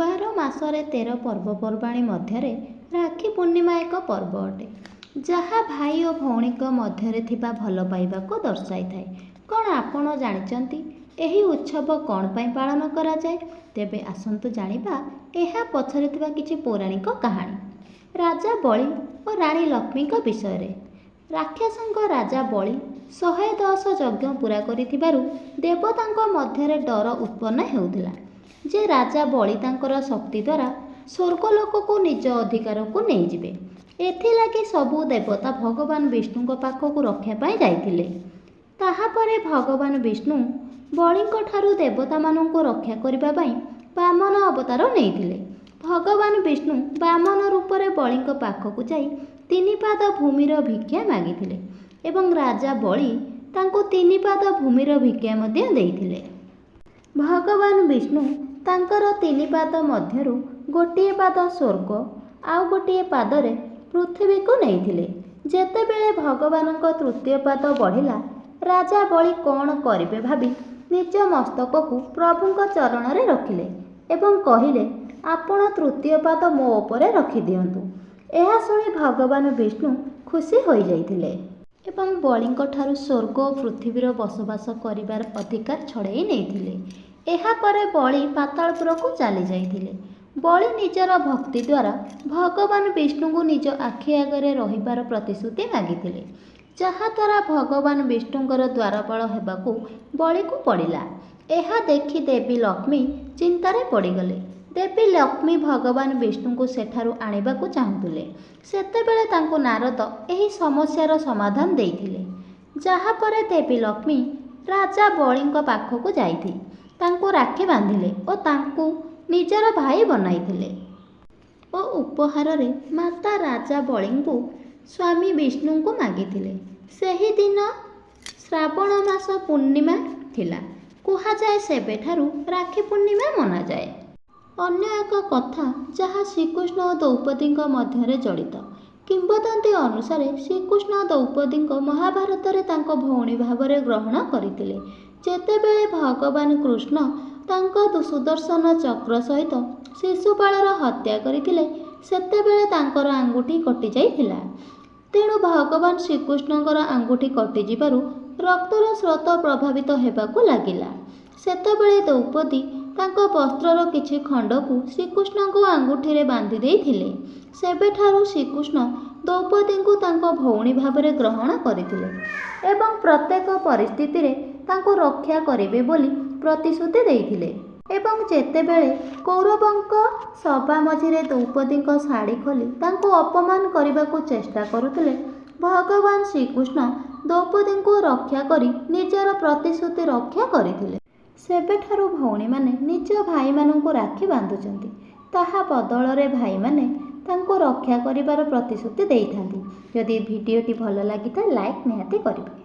12 ମାସରେ 13 ପର୍ବପର୍ବାଣୀ ମଧ୍ୟରେ ରାକ୍ଷୀ ପୂର୍ଣ୍ଣିମା ଏକ ପର୍ବ ଅଟେ, ଯାହା ଭାଇ ଓ ଭଉଣୀଙ୍କ ମଧ୍ୟରେ ଥିବା ଭଲ ପାଇବାକୁ ଦର୍ଶାଇଥାଏ। କ'ଣ ଆପଣ ଜାଣିଛନ୍ତି ଏହି ଉତ୍ସବ କ'ଣ ପାଇଁ ପାଳନ କରାଯାଏ? ତେବେ ଆସନ୍ତୁ ଜାଣିବା ଏହା ପଛରେ ଥିବା କିଛି ପୌରାଣିକ କାହାଣୀ, ରାଜା ବଳି ଓ ରାଣୀ ଲକ୍ଷ୍ମୀଙ୍କ ବିଷୟରେ। ରାକ୍ଷସଙ୍କ ରାଜା ବଳି 110 ଯଜ୍ଞ ପୂରା କରିଥିବାରୁ ଦେବତାଙ୍କ ମଧ୍ୟରେ ଡର ଉତ୍ପନ୍ନ ହେଉଥିଲା ଯେ ରାଜା ବଳି ତାଙ୍କର ଶକ୍ତି ଦ୍ୱାରା ସ୍ୱର୍ଗଲୋକକୁ ନିଜ ଅଧିକାରକୁ ନେଇଯିବେ। ଏଥିଲାଗି ସବୁ ଦେବତା ଭଗବାନ ବିଷ୍ଣୁଙ୍କ ପାଖକୁ ରକ୍ଷା ପାଇଁ ଯାଇଥିଲେ। ତାହାପରେ ଭଗବାନ ବିଷ୍ଣୁ ବଳିଙ୍କଠାରୁ ଦେବତାମାନଙ୍କୁ ରକ୍ଷା କରିବା ପାଇଁ ବାମନ ଅବତାର ନେଇଥିଲେ। ଭଗବାନ ବିଷ୍ଣୁ ବାମନ ରୂପରେ ବଳିଙ୍କ ପାଖକୁ ଯାଇ ତିନିପାଦ ଭୂମିର ଭିକ୍ଷା ମାଗିଥିଲେ ଏବଂ ରାଜା ବଳି ତାଙ୍କୁ ତିନିପାଦ ଭୂମିର ଭିକ୍ଷା ମଧ୍ୟ ଦେଇଥିଲେ। ଭଗବାନ ବିଷ୍ଣୁ ତାଙ୍କର ତିନିପାଦ ମଧ୍ୟରୁ ଗୋଟିଏ ପାଦ ସ୍ୱର୍ଗ, ଆଉ ଗୋଟିଏ ପାଦରେ ପୃଥିବୀକୁ ନେଇଥିଲେ। ଯେତେବେଳେ ଭଗବାନଙ୍କ ତୃତୀୟ ପାଦ ବଢ଼ିଲା, ରାଜା ବଳି କ'ଣ କରିବେ ଭାବି ନିଜ ମସ୍ତକକୁ ପ୍ରଭୁଙ୍କ ଚରଣରେ ରଖିଲେ ଏବଂ କହିଲେ, ଆପଣ ତୃତୀୟ ପାଦ ମୋ ଉପରେ ରଖିଦିଅନ୍ତୁ। ଏହା ଶୁଣି ଭଗବାନ ବିଷ୍ଣୁ ଖୁସି ହୋଇଯାଇଥିଲେ ଏବଂ ବଳିଙ୍କଠାରୁ ସ୍ୱର୍ଗ ଓ ପୃଥିବୀର ବସବାସ କରିବାର ଅଧିକାର ଛଡ଼ାଇ ନେଇଥିଲେ। ଏହାପରେ ବଳି ପାତାଳପୁରକୁ ଚାଲିଯାଇଥିଲେ। ବଳି ନିଜର ଭକ୍ତି ଦ୍ୱାରା ଭଗବାନ ବିଷ୍ଣୁଙ୍କୁ ନିଜ ଆଖି ଆଗରେ ରହିବାର ପ୍ରତିଶ୍ରୁତି ମାଗିଥିଲେ, ଯାହାଦ୍ୱାରା ଭଗବାନ ବିଷ୍ଣୁଙ୍କର ଦ୍ୱାରପାଳ ହେବାକୁ ବଳିକୁ ପଡ଼ିଲା। ଏହା ଦେଖି ଦେବୀ ଲକ୍ଷ୍ମୀ ଚିନ୍ତାରେ ପଡ଼ିଗଲେ। ଦେବୀ ଲକ୍ଷ୍ମୀ ଭଗବାନ ବିଷ୍ଣୁଙ୍କୁ ସେଠାରୁ ଆଣିବାକୁ ଚାହୁଁଥିଲେ। ସେତେବେଳେ ତାଙ୍କୁ ନାରଦ ଏହି ସମସ୍ୟାର ସମାଧାନ ଦେଇଥିଲେ, ଯାହାପରେ ଦେବୀ ଲକ୍ଷ୍ମୀ ରାଜା ବଳିଙ୍କ ପାଖକୁ ଯାଇ ତାଙ୍କୁ ରାକ୍ଷୀ ବାନ୍ଧିଲେ ଓ ତାଙ୍କୁ ନିଜର ଭାଇ ବନାଇଥିଲେ ଓ ଉପହାରରେ ମାତା ରାଜା ବଳିଙ୍କୁ ସ୍ୱାମୀ ବିଷ୍ଣୁଙ୍କୁ ମାଗିଥିଲେ। ସେହିଦିନ ଶ୍ରାବଣ ମାସ ପୂର୍ଣ୍ଣିମା ଥିଲା। କୁହାଯାଏ ସେବେଠାରୁ ରାକ୍ଷୀ ପୂର୍ଣ୍ଣିମା ମନାଯାଏ। ଅନ୍ୟ ଏକ କଥା ଯାହା ଶ୍ରୀକୃଷ୍ଣ ଓ ଦ୍ରୌପଦୀଙ୍କ ମଧ୍ୟରେ ଜଡ଼ିତ। କିମ୍ବଦନ୍ତୀ ଅନୁସାରେ ଶ୍ରୀକୃଷ୍ଣ ଦ୍ରୌପଦୀଙ୍କ ମହାଭାରତରେ ତାଙ୍କ ଭଉଣୀ ଭାବରେ ଗ୍ରହଣ କରିଥିଲେ। ଯେତେବେଳେ ଭଗବାନ କୃଷ୍ଣ ତାଙ୍କ ସୁଦର୍ଶନ ଚକ୍ର ସହିତ ଶିଶୁପାଳର ହତ୍ୟା କରିଥିଲେ, ସେତେବେଳେ ତାଙ୍କର ଆଙ୍ଗୁଠି କଟିଯାଇଥିଲା। ତେଣୁ ଭଗବାନ ଶ୍ରୀକୃଷ୍ଣଙ୍କର ଆଙ୍ଗୁଠି କଟିଯିବାରୁ ରକ୍ତର ସ୍ରୋତ ପ୍ରଭାବିତ ହେବାକୁ ଲାଗିଲା। ସେତେବେଳେ ଦ୍ରୌପଦୀ ତାଙ୍କ ବସ୍ତ୍ରର କିଛି ଖଣ୍ଡକୁ ଶ୍ରୀକୃଷ୍ଣଙ୍କ ଆଙ୍ଗୁଠିରେ ବାନ୍ଧି ଦେଇଥିଲେ। ସେବେଠାରୁ ଶ୍ରୀକୃଷ୍ଣ ଦ୍ରୌପଦୀଙ୍କୁ ତାଙ୍କ ଭଉଣୀ ଭାବରେ ଗ୍ରହଣ କରିଥିଲେ ଏବଂ ପ୍ରତ୍ୟେକ ପରିସ୍ଥିତିରେ ତାଙ୍କୁ ରକ୍ଷା କରିବେ ବୋଲି ପ୍ରତିଶ୍ରୁତି ଦେଇଥିଲେ। ଏବଂ ଯେତେବେଳେ କୌରବଙ୍କ ସଭା ମଝିରେ ଦ୍ରୌପଦୀଙ୍କ ଶାଢ଼ୀ ଖୋଲି ତାଙ୍କୁ ଅପମାନ କରିବାକୁ ଚେଷ୍ଟା କରୁଥିଲେ, ଭଗବାନ ଶ୍ରୀକୃଷ୍ଣ ଦ୍ରୌପଦୀଙ୍କୁ ରକ୍ଷା କରି ନିଜର ପ୍ରତିଶ୍ରୁତି ରକ୍ଷା କରିଥିଲେ। ସେବେଠାରୁ ଭଉଣୀମାନେ ନିଜ ଭାଇମାନଙ୍କୁ ରାକ୍ଷୀ ବାନ୍ଧୁଛନ୍ତି। ତାହା ବଦଳରେ ଭାଇମାନେ ତାଙ୍କୁ ରକ୍ଷା କରିବାର ପ୍ରତିଶ୍ରୁତି ଦେଇଥାନ୍ତି। ଯଦି ଭିଡ଼ିଓଟି ଭଲ ଲାଗିଥାଏ, ଲାଇକ୍ ନିହାତି କରିବେ।